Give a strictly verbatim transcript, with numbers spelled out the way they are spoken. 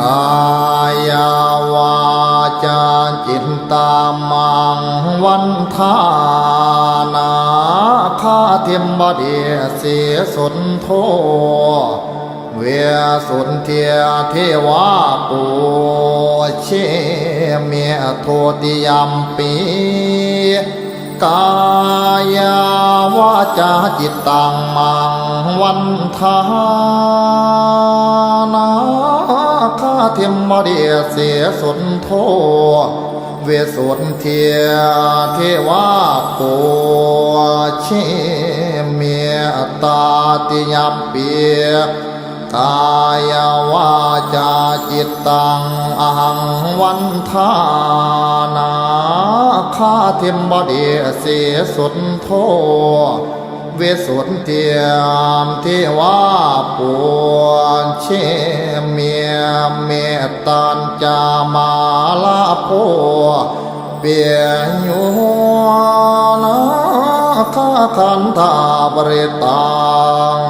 Kāyā vācā cittaṃ maṃ vandhānā, khātimāvesī suddho visuddhijīvā pūjemi. Dutiyampi kāyā vācā cittaṃ maṃ vandhānā, khātimāvesī suddho visuddhijīvā pūjemi. Tatiyampi kāyā vācā cittaṃ ahaṃ vandhānā, khātimāvesī suddho visuddhijīvā pūjemi. Mettañca mārapu piyo nāgakandhā parittaṃ